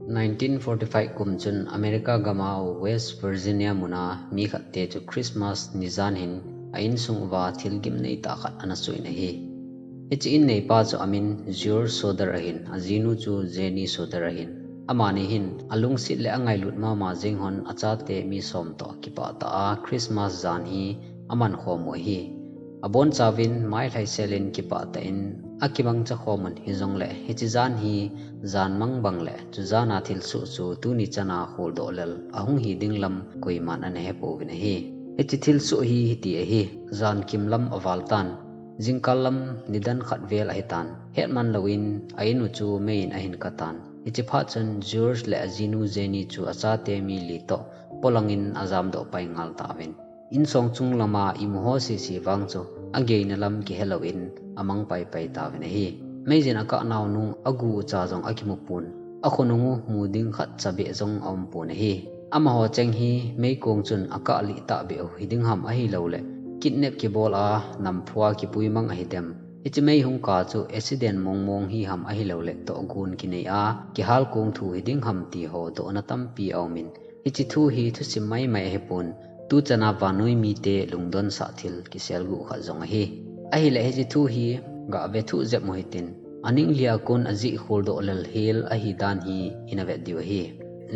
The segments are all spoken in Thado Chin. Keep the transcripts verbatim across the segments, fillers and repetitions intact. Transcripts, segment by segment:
Nineteen forty-five kum chun America gam a West Virginia mun a mi khat te chu Christmas ni jan hin a insung uva thil gimnei tah khat ana soh in ahi. Hiche in neipa chu amin George Soder ahin, ajinu chu Jenny Soder ahin. Amani hin alungset le angailut mama jeng hon achate mi som toh kipah tah a Christmas jan hi aman khom u ahi. Abonchauvin mailhai sel in kipah tah in akimangcha khom un, hijongle hiche jan hi jan mang bang le chujan a thilsoh chu tuni chan a kholdoh lel ahung hi ding lam koiman ana hepouvin ahi. Hiche thilsoh hi hiti ahi. Jan kim lam aval tan. Jingkah lam nidan khat vel ahitan. Hetman louvin a in u chu mei in ahin katan. Hiche phat chun George le ajinu Jenny chu achate mi li toh polangin ajamdoh pai ngal tauvin, insung chung lama imu ho sese vang chu ageina lam kihe louvin amang paipai tauvin ahi. Meijin akah nau nung agu ucha jong akimu pon, akhonung u mu ding khatcha beh jong aumpon ahi. Amaho cheng hi meikong chun akah lih tahbeh u hiding ham ahilouleh kidnap kibol a namphu a kipui mang ahidem, hiche mei hung kah chu accident mongmong hi ham ahilouleh tohgon kinei a kihal kong thu hiding ham ti ho dohna tampi aumin, hiche thu hi thusim maimai ahipon, tuchan a vannoi mite lungdonsah thil kiselguh khat jong ahi. Ahileh hiche thu hi gah vethuh jep u hitin, aning lhia kon ajih kholdoh lel hel ahidan hi ina vet diu ahi.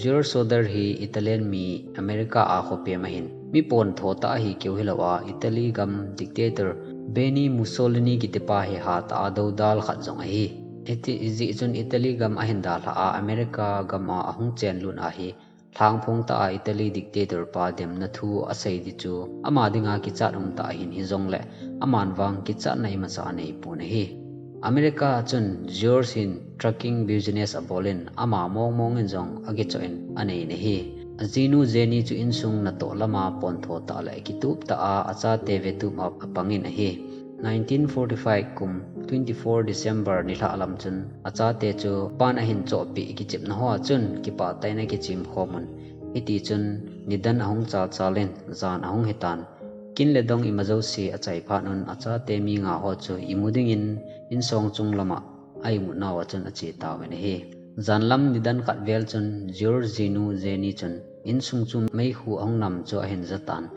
George Soder hi Italian mi, America a khopem ahin, mi pontho tah ahi keu hilou a, Italy gam dictator Benny Mussolini kitipa hi hatah a doudal khat jong ahi. Hiti jeh chun Italy gam ahin dalhah a, America gam a ahung chenlut ahi. Lhangphong tah a Italy dictator pa demna thu asei di chu ama dinga kichat umtah ahin, hijongleh aman vang kichatna imacha aneipon ahi. America a chun George hin trucking business abolin, ama mongmong in jong akichoh in anei in ahi. Ajinu Jenny chu insung natoh lama pontho tah le kitup tah a achate vetup a apangin ahi. Nineteen forty-five kum twenty-four December nilhah lam chun achate chu pan ahin chohpeh kichepna hoa chun kipah tah in akichem khomun. Hitichun nidan ahung chalchalin jan ahung hitan. Kin le dong ima jouse achaiphat un achate mi nga ho chu imu dingin insung chung lama aimut nauva chun ache tauvin ahi. Janlam nidan khat vel chun George jinu Jenny chun insung chu meikhu ahung nam chu ahin jatan.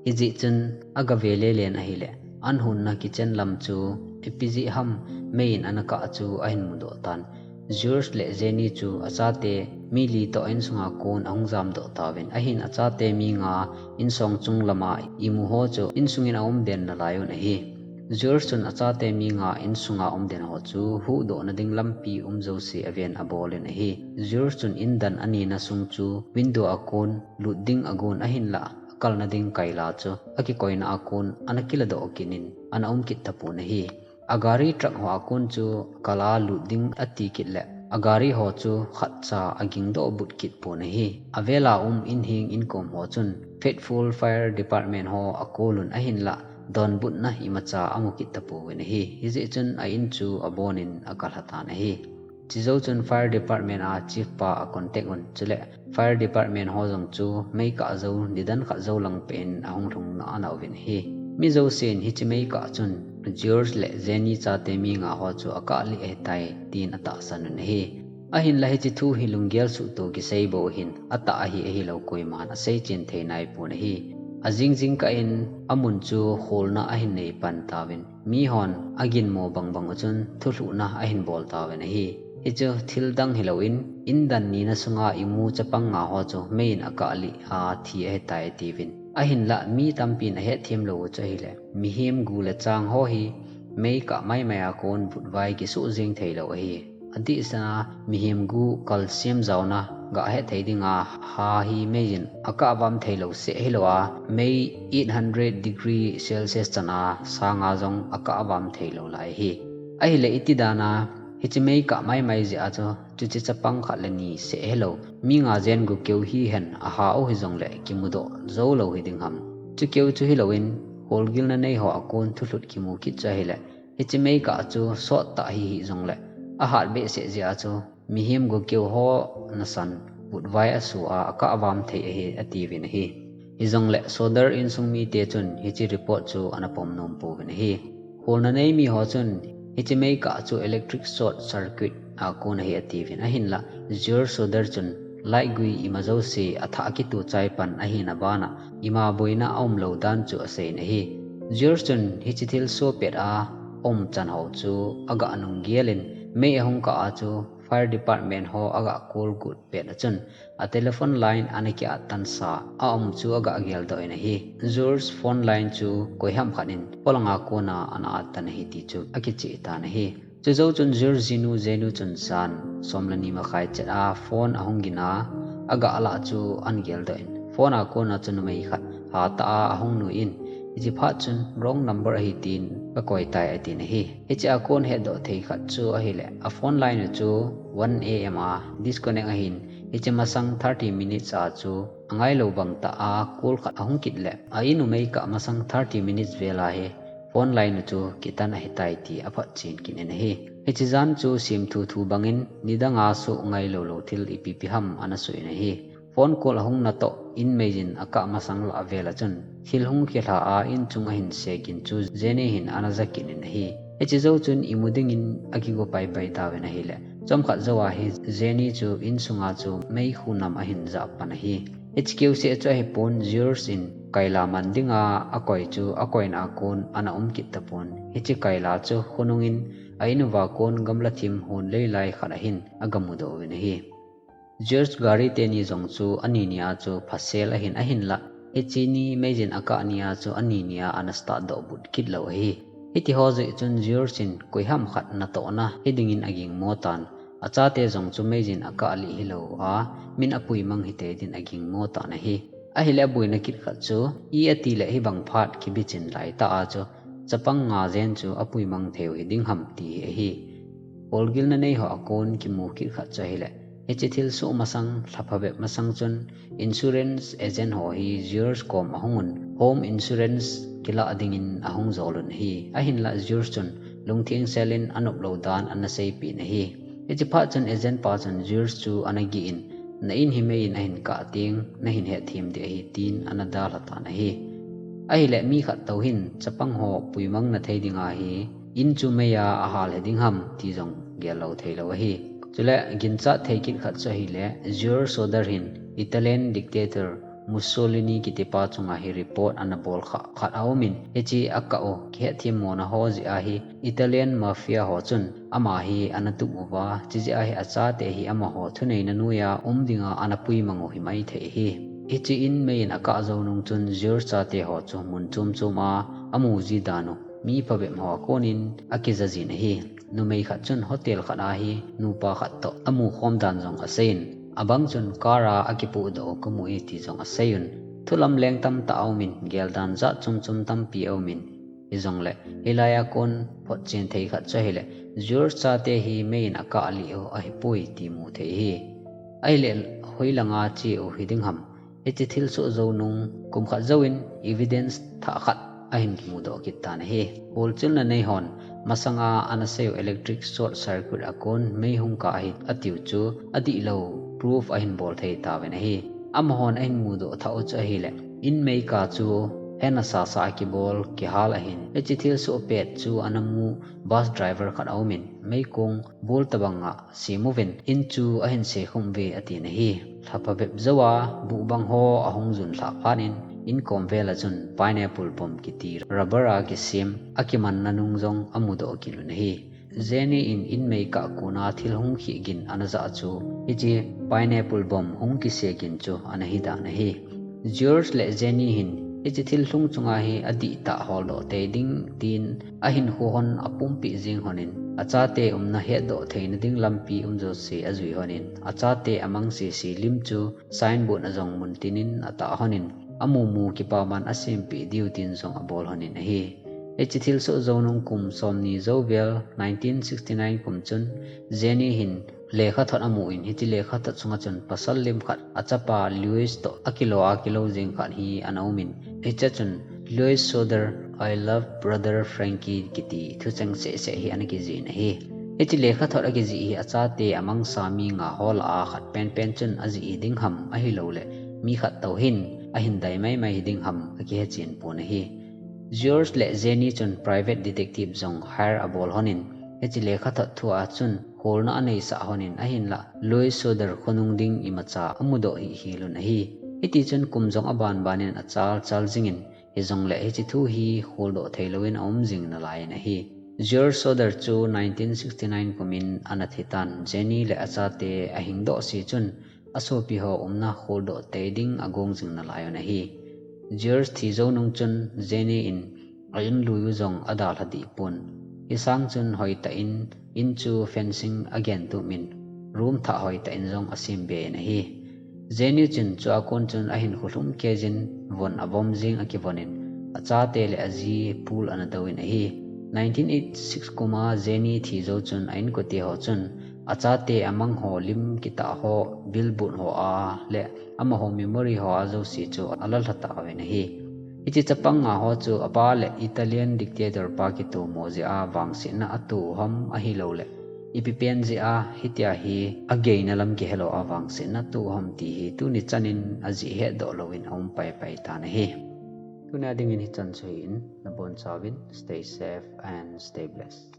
Hijeh chun agave lelen ahileh, an hunna kitchen lam chu ipi jeh ham mei in ana kah chu ahin mudoh tan. George le Jenny chu achate mi li toh insunga kon ahung jamdoh tauvin, ahin achate mi nga insung chung lama imu ho chu insungin aumden nalai un ahi. George chun achate mi nga insunga umden ho chu huhdohna ding lampi um jouse aven abolin ahi. George chun indan anina sung chu window a kon lut ding agon ahinlah, akalna ding kaila chu akikoina a kon ana kiladoh kit in ana um kit tapon ahi. Agari truck ho a kon chu kala lut ding ati kit leh, agari ho chu khatcha agingdoh but kit pon ahi. Avela um inheng inkom ho chun faithful fire department ho akolun ahinlah, donbutna imacha amu kit tapouvin ahi. Hijeh chun a in chu abonin akalha tan ahi. Chujou chun fire department a chief pa acontact un, chuleh fire department ho jong chu meikah jou nidan khat jou lang peh in ahung lhungna anauvin ahi. Mi jousen hiche meikah chun George le Jenny chate mi nga ho chu akah lih ahitai tin atahsan un ahi. Ahinlah hiche thu hi lunggel suhtoh kisei bou ahin, atah ahi ahilou koiman aseichen thei naipon ahi. Ajing jingkah in amun chu kholna ahin neipan tauvin, mihon aginmo bangbang u chun thulhuhna ahin bol tauvin ahi. Hichu thildang hilouvin, indan nina sunga imu chapang nga ho chu mei in akah lih a thi ahitai atiuvin. Ahinlah mi tampin ahetthem lou u chu ahileh, mihem gu le chang ho hi meikah maimai a kon vutvai kisuh jeng theilou ahi. Adehsea mihem gu calcium jaona gah hethei dinga ha hi meiyin akah vam theilou seh hilou a, mei eight hundred degree Celsius chana sanga jong akah vam theilou lai ahi. Ahileh itidana hiche meikah maimai jeh a chu chuche chapang khat le ni seh hilou, mi nga jen gu keu hihen aha u hijongleh kimudoh joulou hiding ham. Chukeu chu hilouvin, kholgilna nei ho a kon thulhut kimu kit chu ahileh, hiche meikah chu sottah hi hijongleh, ahat behseh jeh a chu mihem gu keu ho nasan vutvai asoh a akah vam thei ahi atiuvin ahi. Hijongleh Soder insung mite chun hiche report chu ana pom nom pouvin ahi. Kholna nei mi ho chun hiche meikah chu electric short circuit a kon ahi atiuvin, ahinlah George Soder chun light gui ima jouse athah akitu chai pan ahina bana ima boina aum lou dan chu aseiyin ahi. George chun hiche thilsoh pet a um chan ho chu aga nung gelin, mei ahung kah a chu fire department ho aga call got pet a chun a telephone line ana ki-at tan sa aum chu aga geldoh in ahi. George phone line chu koiham khat in polanga kona ana at tan ahi ti chu akicheh tan ahi. Chujou chun George jinu Jenny chun jan som le ni makhai chet a phone ahung gin a, aga lah chu ana geldoh in, phone a kona chu numei khat hatah a ahung nui in, hiche phat chun wrong number ahi tin kakoi tai atin ahi. Hiche a kon hetdoh thei khat chu ahileh a phone line u chu one A M a disconnect ahin, hiche masang thirty minutes a chu angailou bang tah a call khat ahung kit leh a in u mei kah masang thirty minutes vel a hi phone line u chu kitan ahitai ti aphotchen kit in ahi. Hiche jan chu semthu thu bangin nidanga soh ngailou lou thil ipi pi ham ana soh in ahi. Phone call ahung natoh in meijin akah masang lah vel a chun thil hung kilha a in chung ahin segin chu Jenny hin ana ja kit in ahi. Hiche jou chun imu dingin akigo paipai tauvin ahileh chomkhat jou a hi Jenny chu insunga chu meikhu nam ahin jah pan ahi. Hiche keuseh chu ahipon, George in kaila man dinga akoi chu akoina a kon ana um kit tapon, hiche kaila chu khonungin a in uva kon gamla thim hon leilai khat ahin aga mudoh uvin ahi. George gari teni jong chu ani nia chu phasel ahin, ahinlah hiche ni meijin akah nia chu ani nia ana start doh but kit lou ahi. Hitiho jeh chun George in koiham khat natohna hidingin agingmo tan, achate jong chu meijin akah lih hilou a min apuimang hitei din agingmo tan ahi. Ahileh abuina kit khat chu i atileh hibang phat kibichin laitah a chu chapang nga jen chu apuimang theiu hiding ham ti hi ahi. Kolgilna neiho a kon kimu kit khat chu ahileh hiche thilsoh masang lha phabep masang chun insurance agent ho hi George kom ahungun home insurance kilah dingin ahung jolun ahi. Ahinlah George chun lungtheng selin anop lou dan ana seipeh in ahi. Hiche phat chun agent pa chun George chu ana gih in, na in hi meiyin ahin kah teng nahin hetthem ding ahi tin ana dalha tan ahi. Ahileh mi khat tou hin chapang ho puimang na thei dinga hi in chu meiya ahal hiding ham ti jong gel lou theilou ahi. Chuleh ginchat thei kit khat chu ahileh George Soder hin Italian dictator Mussolini kitipa chunga hi report ana bol kha khat aumin, hiche akah u kihetthem mona ho jeh a hi Italian mafia ho chun ama hi ana tup uva, chujeh a hi achate hi amaho thuneina noiya um dinga ana puimang u himaithei ahi. Hiche in meiyin akah jou nung chun George chate ho chu mun chom chom a amu ji dan u mi phabep ho a konin akija jin ahi. Numei khat chun hotel khat a hi nupa khat toh amu khom dan jong aseiyin, abang chun car a akipohdoh u kamu e ti jong aseiyun, thulam leng tamtah aumin, geldan jat chom chom tampi aumin, hijongleh hilai a kon photchen thei khat chu ahileh George chate hi meiyin akah lih u ahipoi ti mu thei ahi. Ahileh hoilanga che u hiding ham? Hiche thilsoh jou nung kum khat jouvin evidence thah khat ahin kimudoh kit tan ahi. Holchilna neihon masanga ana seiyu electric short circuit a kon mei hung kah ahi atiu chu adihlou proof ahin bol thei tauvin ahi. Amahon ahin mudoh thah u chu ahileh in meikah chu hena sasa a kibol kihal ahin, hiche thilsoh pet chu ana mu bus driver khat aumin, meikong bol tabanga sem uvin, in chu ahin sekhum uve atin ahi. Lha phabep jouva buh bang ho ahung jun lhah phat in, in kom vel a chun pineapple bomb kiti rubber a kisem akimanna nung jong amudoh kit un ahi. Jenny in in meikah kona thil hung khih gin ana jah chu hiche pineapple bomb hung kise gin chu ana hidan ahi. George le Jenny hin hiche thil lhung chunga hi adihtah holdoh tei ding tin ahinkho hon apumpeh jing honin, achate umna hetdoh theina ding lampi um jouse ajui honin, achate amang sese lim chu signboard a jong mun tinin atah honin, amumu kipaman asempeh diu tin jong abol honin ahi. Hiche thilsoh jou nung kum somni jou vel nineteen sixty-nine kum chun Jenny hin lekhathot amun, hiche lekhathot sunga chun pasal lim khat achapa Louis toh akilo akilo jing khat hi ana umin, hiche chun Louis Soder, I love brother Frankie kiti thucheng sehseh hi ana kijih in ahi. Hiche lekhathot akijih hi achate amangsa mi nga ho lah a khat penpen chun ajih hiding ham ahilouleh mi khat tou hin ahin dai maimai hiding ham akihechen pon ahi. George le Jenny chun private detective jong hire abol honin, Hiche lekhathot thua chun kholna aneisah lhonin ahinlah Louis Soder khonung ding imacha amudoh hih hel un ahi. Hitichun kum jong abanbanin achal chal jingin, hijongle hiche thu hi kholdoh theilouvin aum jing nalaiyin ahi. George Soder chu nineteen sixty-nine kumin ana thitan, Jenny le achate ahingdoh se chun asopiho umna kholdoh tei ding agong jing nalaiyun ahi. George thi jou nung chun Jenny in a-in lui u jong adalha dehpon, hisang chun hoitah in in chu fencing agentup in, room thah hoitah in jong asem be in ahi. Jenny chun chua kon chun ahinkho lhum keiyin von avom jeng akivonin, achate le aji pool ana douvin ahi. Nineteen eighty-six kuma Jenny thi jou chun a-inkoteho chun achate amangho lim kitahho, billboard hoa le amaho memory hoa jouse chu alalha tauvin ahi. Hiche chapang ngaho chu apa le Italian dictator pa kitomo jeh a vangsetna ato u ham ahilouleh ipi pen jeh a hitia hi ageina lam kihelou a vangsetna ato u ham ti hi tuni chanin ajih hetdoh louvin aum paipai tan ahi. Tunia dingin hichan chu ahin, nabonchauvin stay safe and stay blessed.